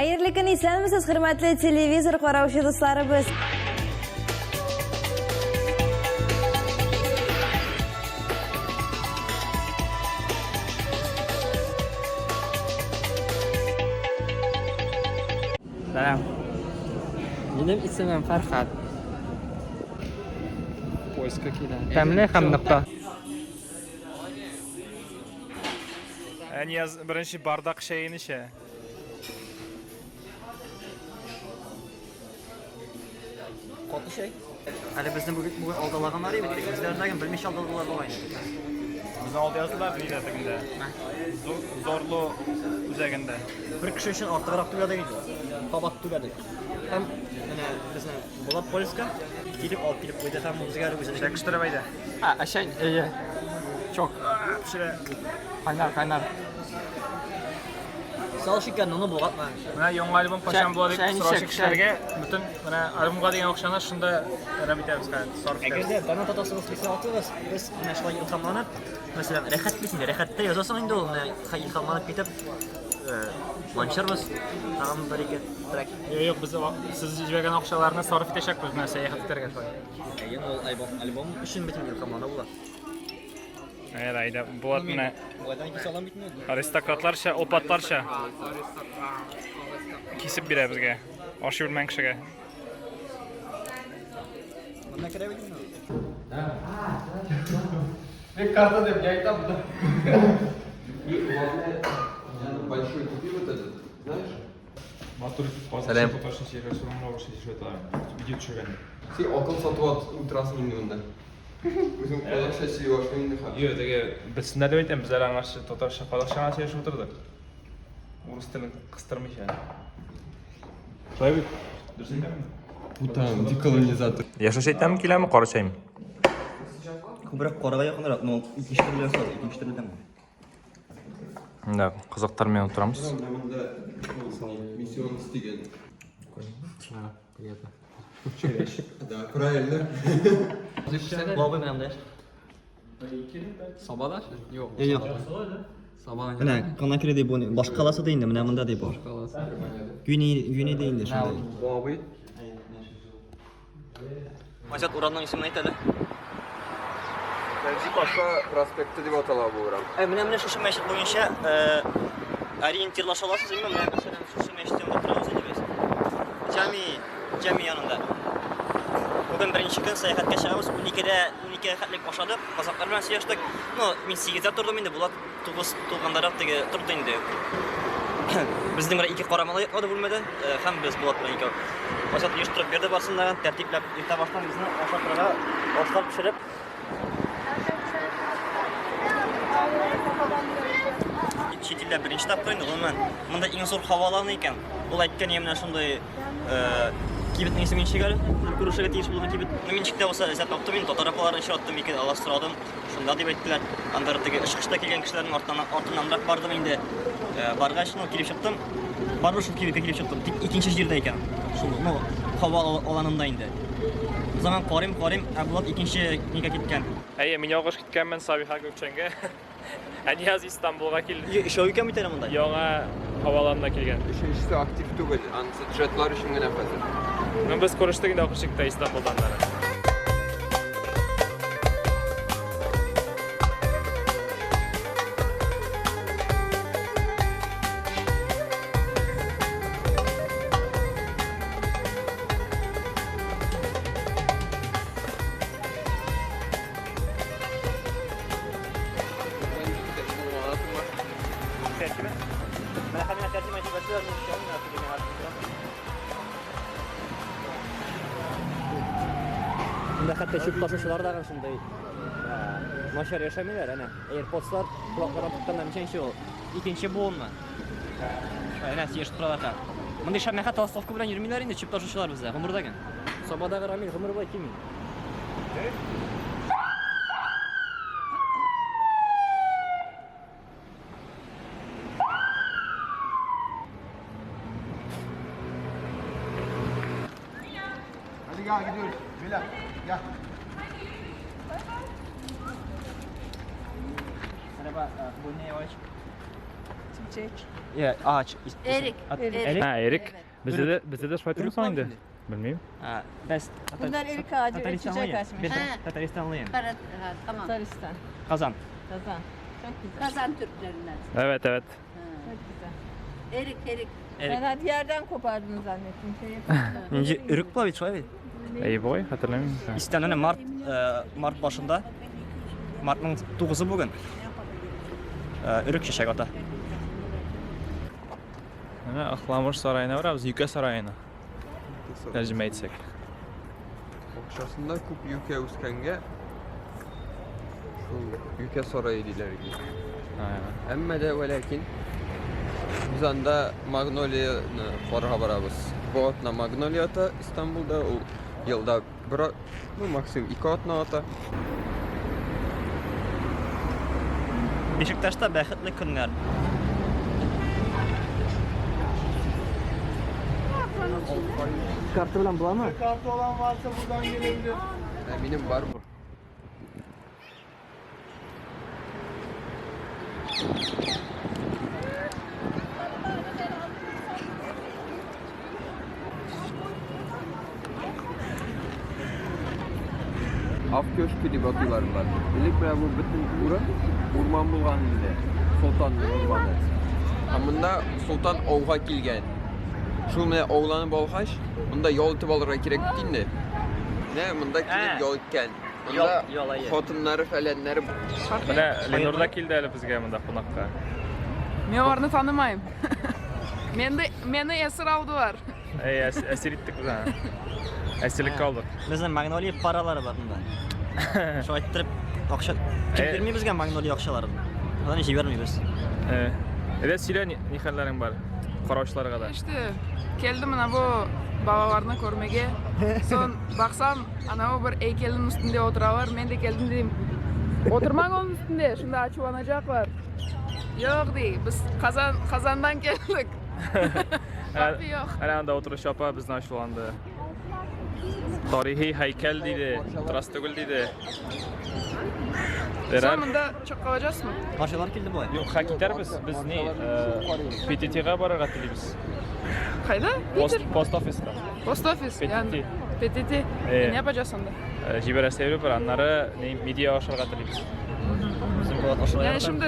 Хәерле көн, исәнмесез, хөрмәтле телевизор караучы дусларыбыз. Сәлам. Минем исемем Фәрхат. Поиска килә. Тәмле һәм нокта. Әнияз беренче бардак чәен эчә. Каты чәй. Әле безне бүген бүген алдалаганнар иде бит. Үзләренә генә белмичә алдадылар бугай. Безне алдадылар нидә тегендә. Зорлу үзәгендә. Бер кеше өчен артыграк түләдек инде. Кабат түләдек. Һәм менә безне Булат Польска килеп алып килеп куйды һәм безгә әле үзенекен. Чәкештереп әйдә. А, чәй, әйе. Чок. Пешерә. Кайнар, кайнар. Сал шикәрне, аны болгатма. Менә яңа альбом кайчан була дип чәй сораучы ничек, кешеләргә бөтен менә альбомга дигән акчаны шунда әрәм итәбез хәзер, сарыф Әгәр итәбез. дә донат атасыгыз килсә атыгыз, без менә шулай илһамланып, мәсәлән, рәхәт бит инде, рәхәттә язасың инде ул, менә илһамланып китеп, Ланчырбыз. Тагын бер ике трек. Юк, юк, без сез җибәргән акчаларны сарыф итәчәкбез, менә сәяхәт итәргә шулай. Әйе, ул альбом, альбом өчен бит инде илһамлану була. Әйе, әйдә, Булат менә Болайдан кисә алам бит инде. аристократларча, олпатларча кисеп бирә безгә. Аш йөрмән кешегә. Монда керә бит инде. Мин карта дип әйтәм да. Большой купи вот этот, знаешь? Матур Сәлам. Видео төшергән. Син акыл сатып утырасың инде монда. Үзең казахча сөйли башлый инде хәзер. Юк, теге бетсеннәр дип әйтәм, без әле аңарчы татарча, казахча гына сөйләшеп утырдык. Урыс телен кыстырмыйча. Шулай бит? Дөрес әйтәмме? Путаем, деколонизатор. Яшел чәй тәме киләме, кара чәйме? Күбрәк карага якынрак, но икенче төрле ясады, икенче төрле тәме. Да, кызыктар менән утырамыз. Менә монда миссион дигән. Приятно. Да, правильно. Бабай менә монда. Сабада? Юк. Юк. Сабада. Менә Конакри ди бу башка каласы да инде, менә монда ди бар. Гүни, Гүни дә инде шунда. Бабай. Азат урамның исемен әйт әле. Фәнзи Паша проспекты дип атала бу урам. Ә менә менә шушы мәчет буенча ориентирлаша аласыз инде, менә мәсәлән шушы мәчет янында торабыз инде без. Җами, җами янында. Бүген беренче көн сәяхәткә чыгабыз. 12-дә 12 хәтлек ашадык, казаклар белән сөйләштек. Ну, мин 8-дә тордым инде, Булат 9 тулгандарак теге торды инде. Безнең менә ике кара малай йоклады бүлмәдә, һәм без Булат белән икәү. Азат оештырып бирде барсын да, тәртипләп иртә баштан безне ашатырга, ашлар пешереп. Чит илдә беренче тапкыр инде, гомумән, монда иң зур һаваланы икән. Ул әйткән, менә шундый кибетнең исеме ничек әле? Күрешергә тиеш булган кибет. Ну, мин ничек тә булса эзләп таптым инде, татар апаларын очраттым, ике алар сорадым. Шунда дип әйттеләр. Аннары теге очкычта килгән кешеләрнең артыннан артыннанрак бардым инде. Баргач, ну, килеп чыктым. Барыбер шул кибеткә килеп чыктым. Тик икенче җирдә икән. Шул, ну, һава аланында инде. Заман карыйм, карыйм, ә Булат икенче нигә киткән. Әйе, мин ялгыш киткәнмен Сабиха Гөкчәнгә. Ә Нияз Истанбулга килде. Өчәү икән бит әле монда. Яңа һаваланына килгән. Өченчесе актив түгел, анысы джетлар өчен генә хәзер. Ну, без күрештек инде акырчыкта Истанбулдан да. Монда хәтта чүп ташучылар да шундый начар яшәмиләр, әнә. AirPods'лар колакларына тотканнар ничәнче ул? Икенче буынмы? Әнә сөйләшеп торалар да. Мондый шәмәхә толстовка белән йөрмиләр инде чүп ташучылар бездә, гомердә генә. Сабадагы Рамил гомер буе кими. Hadi gel gidiyoruz. Mila gel. Merhaba, bu ne yavaş? Çiçek. Я, агач. Erik. Эрик. Ha, erik. Bizde de bizde de шулай түгелме соң инде? Белмим. Ha, Без Bunlar erik ağacı ve çiçek açmış. Татарстанлыйм. Kara, ha, tamam. Tataristan. Казан. Kazan. Çok güzel. Kazan Türklerinden. Evet, evet. Çok güzel. Erik erik. Erik. Ben hadi yerden kopardın zannettim. Şey yapamadım. Нинди өрек була бит шулай бит. Әйе бугай, хәтерләмим. Истән әнә март, март башында. Мартның 9-ы бүген. Өрек чәчәк ата. Менә Ахламыш сараена барабыз, Юкә сараена. Тәрҗемә итсәк. Бакчасында күп юкә үскәнгә шул юкә сарае диләр иде. Әмма дә вә ләкин без анда магнолияне карарга барабыз. Бу атна магнолия ата Истанбулда, ул елда бер, ну, максимум ике атна ата. Бешикташта бәхетле көннәр. Карта белән буламы? Kartı olan varsa buradan gelebilir. Ә минем бар. Ав köşkü дип атыйлар болар. Элек менә бу бөтен урын урман булган инде. Солтанның урманы. Һәм монда солтан ауга килгән. Шул менә ауланып алгач, монда ял итеп алырга кирәк бит инде. Менә монда килеп ял иткән. Монда хатыннары фәләннәре. Менә Ленур да килде әле безгә монда кунакка. Мен аларны танымайм. Менде, мени esir aldılar. Әй, әсир иттек без аны. Әсирлеккә алдык. Безнең магнолия паралары бар монда. Шулай иттереп акча кем бирми безгә магнолия акчаларын. Аларны җибәрмибез. Әйдә сөйлә, ни хәлләрең бар? Караучыларга да. İşte keldim mına bu balalarnı körmege. Soñ baqsam, anavı bir eykelniñ üstünde oturalar. Men de keldim deyim, Oturmañ onıñ üstünde, şimdi açuvlanacaqlar. Yoq, dey, biz Qazan, Qazandan keldik. Farqı yoq. Әнә анда утыручы апа безне ачуланды. Тарихи һәйкәл диде, утырасы түгел диде. Soñ mında çoq qalacaqsıñmı? Машиналар килде болай. Юк, хә китәрбез. Без ни, PTT-га барырга телибез. Qayda? Piter? Пост офиска. Post ofis. PTT. PTT. Ne yapacaqsıñ anda? Җибәрәсе әйбер бар, аннары ни, мидия ашарга телибез. Безнең Булат ашарга Yani şimdi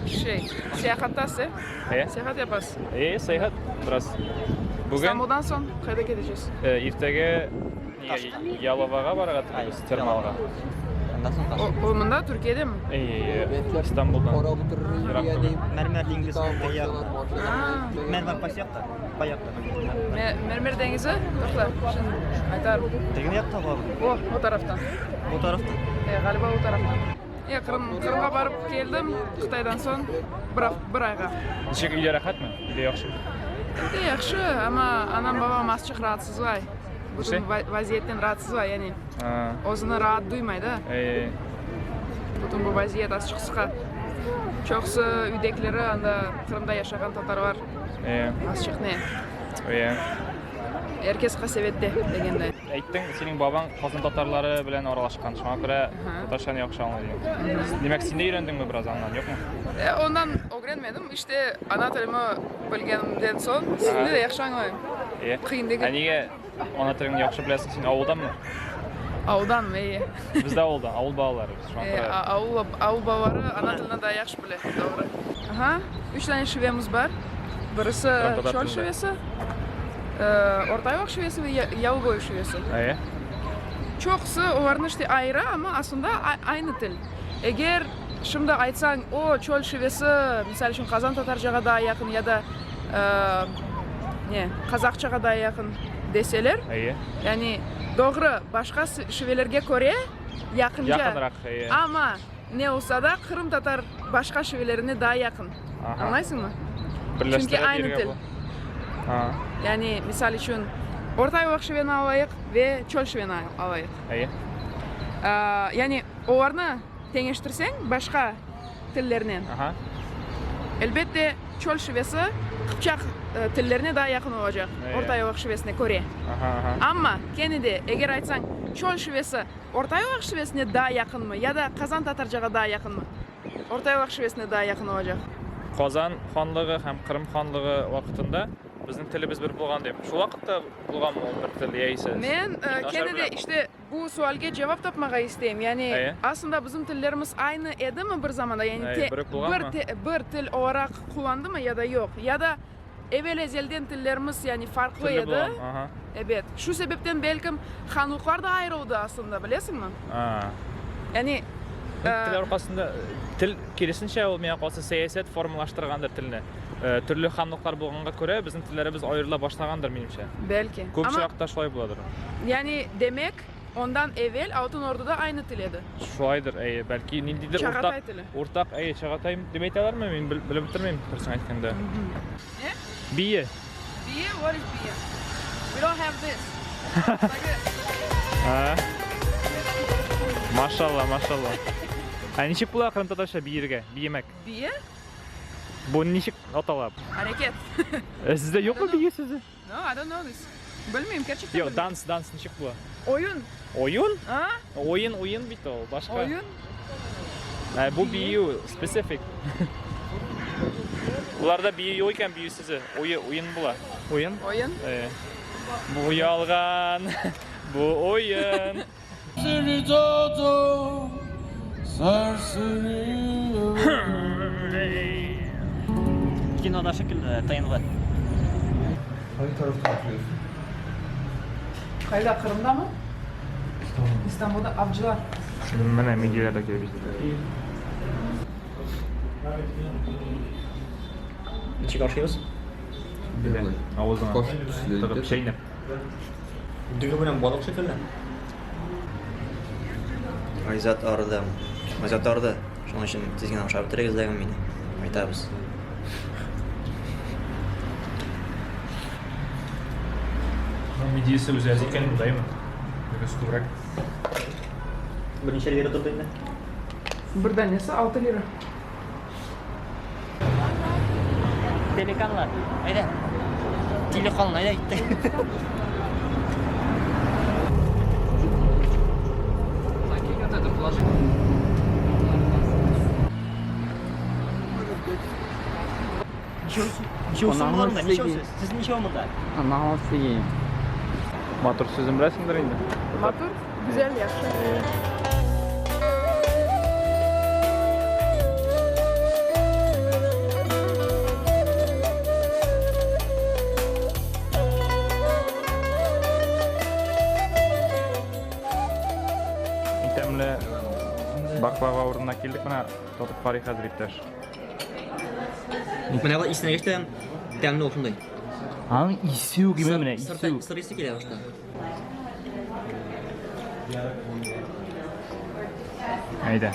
şey, seyahattasız, e? Э? Seyahat yapasız. Э, сәяхәт бераз. Бүген İstanbuldan soñ qayda ketecesiz? Иртәгә Яловага барырга телибез, термалга. Аннан соң O, o mında Türkiyedemi? Әйе, Истанбулдан. Карап утырыр Ерак идем, түгел. Мәрмәр диңгезе теге якта. Мәрмәр кайсы якта? Кай якта? Mermer deñizi? Toqta, şimdi aytarım. Теге якта бар. O, o taraftan. Бу тарафта. E, ğaliba o taraftan. E, Qırım, Qırımğa barıp keldim, Qıtaydan soñ bir, bir ayğa. Ничек өйдә рәхәтме? Өйдә яхшымы? Өйдә yahşı, amma anam babam azçıq raatsızlay. Bütün vaziyetten raatsızlay, yani özüni raat duymay da. Әйе. Bütün bu vaziyet azçıq sıqa. Çoqusı üydekileri anda Qırımda yaşağan tatarlar azçıq ne? Er kes qasevette degenday. Әйттең, синең бабаң Казан татарлары белән аралашкан, шуңа күрә татарчаны яхшы аңлый дигән. Димәк, син дә өйрәндеңме бераз аннан, юкмы? Э, ondan ögrenmedim. İşte ana tilimi bilgenimden soñ, şimdi de yahşı añlayım. Qıyın degil. Ә нигә ана телеңне яхшы беләсең? Син авылданмы? Авылданмын, әйе. Без дә авылдан, авыл балалары без, шуңа күрә. Авыл, авыл балалары ана телini daa yahşı bile, doğru. Aha, üç tane şivemiz bar. Birisi çöl şivesi, Orta şivesi ve Yalıboyu şivesi. Әйе. Çoqusı olarnı işte ayıra, amma aslında aynı til. Eger şimdi aytsañ, o çöl şivesi, misal içün, qazan tatarcağa daa yaqın ya da ne, qazaqçağa daa yaqın deseler, Әйе. yani doğru, başqa şivelerge köre yaqınca. Yaqınraq, әйе. Amma ne olsa da, qırımtatar başqa şivelerine daa yaqın. Añlaysıñmı? Çünki aynı til. Yani, misal içün, Orta Yolaq şiveni alayıq ve çöl şiveni alayıq. Әйе. Yani, olarnı teñeştirseñ başqa tillernen, elbette, çöl şivesi qıpçaq tillerine daa yaqın olacaq, Orta Yolaq şivesine köre. Amma, kene de, eger aytsañ, çöl şivesi Orta Yolaq şivesine daa yaqınmı ya da qazan tatarcağa daa yaqınmı? Orta Yolaq şivesine daa yaqın olacaq. Казан ханлыгы һәм Кырым ханлыгы вакытында безнең телебез бер булган дип. Шул вакытта булганмы ул бер тел яисә? Men kene de işte bu sualge cevap tapmağa isteyim. Yani aslında bizim tillerimiz aynı edimi bir zamanda? Yani te, bir, bir til olaraq qullandımı ya da yoq? Ya da evel-ezelden tillerimiz yani farqlı edi? Ebet. Şu sebepten belkim hanlıqlar da ayırıldı aslında, bilesiñmi? Yani. Тел аркасында тел киресенчә ул миңа калса сәясәт формалаштыргандыр телне. Төрле ханлыклар булганга күрә безнең телләребез аерыла башлагандыр минемчә. Бәлки. Күп очракта шулай буладыр. Yani demek ondan evel Altın Orduda aynı til edi. Шулайдыр, әйе, бәлки ниндидер уртак Чагатай теле. Уртак, әйе, чагатай дип әйтәләрме? Мин белеп бетермим, дөресен әйткәндә. Не? Бие. Бие? What is бие? We don't have this. Like this. А. Машалла, машалла. Ә ничек була кырым татарча биергә, биемәк? Бие? Бу ничек атала? Аракет. Ә сездә юкмы бие сүзе? No, I don't know this. Белмим, gerçekten Юк, данс, данс ничек була? Oyun. Oyun? А? Уен, уен бит ул, башка. Oyun. Ә, бу бию, специфик. Буларда бию юк икән, бию сүзе. Уе, уен була. Уен? Oyun. Э. Бу ялган. Бу уен. Кинода шикелле ТНВ. Hangi tarafta oturuyorsun? Кайда, Кырымдамы? Истанбулда Avcılar. Менә мидияләр дә килеп җитте. Ничек ашыйбыз? Авызыңа. Кашык төсле Тыгып итеп. чәйнәп. Дөге белән балык шикелле. Айзат арыды. Айзат арыды. Шуның өчен тиз генә ашап бетерегез дә мине. Кайтабыз. Мидиясе үзе әз икән, даймы? Дөгесе күбрәк. Берничә лира торды инде. Бер данәсе 6 лира. Телеканалар. Әйдә. Телеканал, әйдә киттек. Ничәү соң болар монда? Ничәү сез? Сез ничәү монда? Матур сүзен беләсеңдер инде. Матур, гүзәл, яхшы. Иң тәмле баклава урынына килдек менә, татып карыйк хәзер, иптәш. Менә бу исенә кечтә тәмле ул шундый. Аның исе үк име менә, Сыр исе үк. сыр исе килә башта. Әйдә.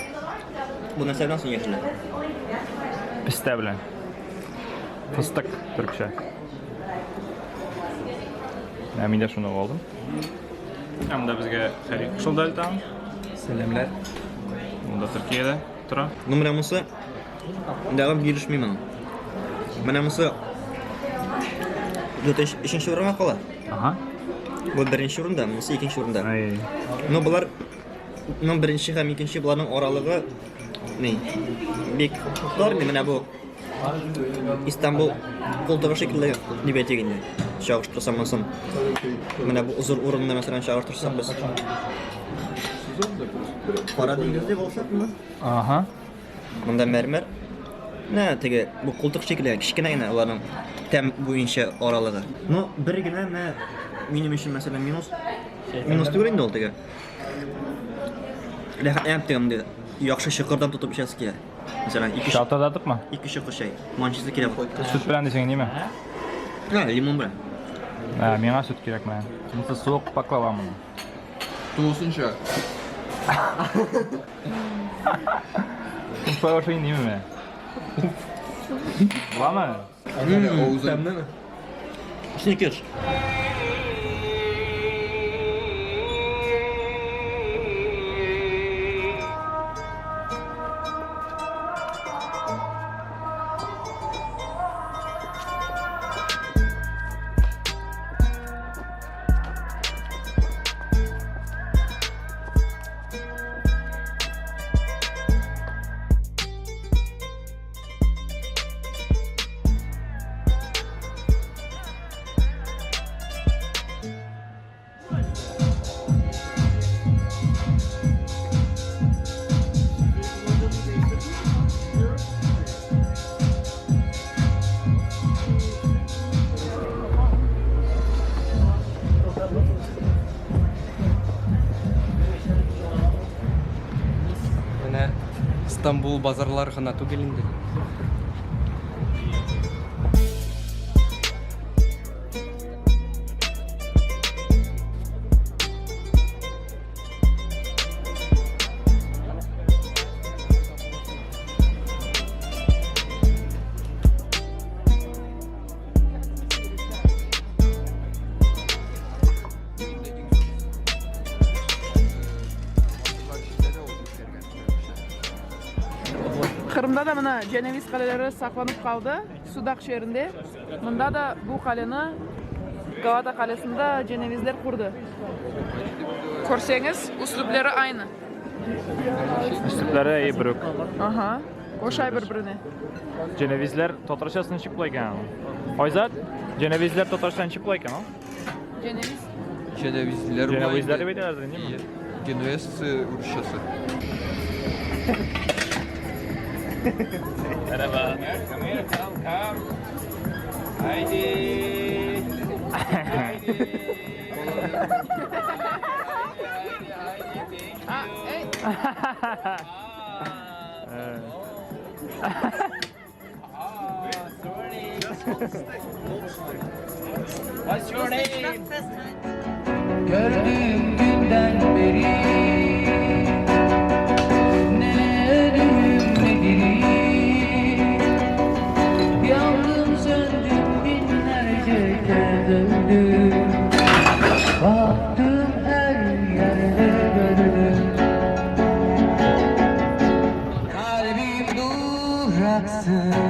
Бу нәрсә белән соң яшелә? Пестә белән. Фыстык төркчә. Ә мин дә шуны алдым. Ә монда безгә Хәрик кушылды әле тагын. Сәламләр. Ул да Төркиядә тора. Ну менә монысы дәвам килешми моның. Менә монысы дүртенче, өченче урынга кала. Ага. Бу беренче урында, монысы икенче урында. Ай. Но болар ну беренче һәм икенче боларның аралыгы ни? Бик тар менә бу Истанбул култыгы шикелле дип әйтик инде. Чагыштырсам монысын. Менә бу зур урынны мәсәлән чагыштырсак без. Кара диңгез дип алсакмы? Ага. Монда мәрмәр. Менә теге бу култык шикелле кечкенә генә аларның тәм буенча аралыгы. Но бер генә менә минем өчен мәсәлән минус. Минус түгел инде ул теге. Рәхәтләнеп теге мондый яхшы чокырдан тотып эчәсе килә. Мәсәлән, ике Шалтыратыпмы? Ике чокыр чәй. Манчысы килә. Сөт белән дисең, ниме? Һә, лимон белән. Ә, миңа сөт кирәк менә. Монысы суык паклава моның. Тулысынча. Шулай ашый ниме менә? Буламы? Авызын. Сникерс. Стамбул базарлар гына түгел инде. Qırımda da mına Ceneviz qaleleri saqlanıp qaldı, Sudaq şeerinde. Mında da bu qaleni, Galata qalesini da cenevizler qurdı. Körseñiz, üslüpleri aynı. Üslüpleri iyi bir үк. Aha, oşay bir-birine. Cenevizler tatarчасы ничек була икән ул? Айзат, Cenevizler татарча ничек була икән ул? Ceneviz. Cenevizliler була Cenevizler инде. дип әйтәләрдер, димме? Генуэзцы урысчасы. Merhaba. A, ey. Gördüğüm günden beri Ne ölüyüm ne diri Yandım söndüm binlerce kez öldüm Baktım her yerde gördüm Kalbim duraksın.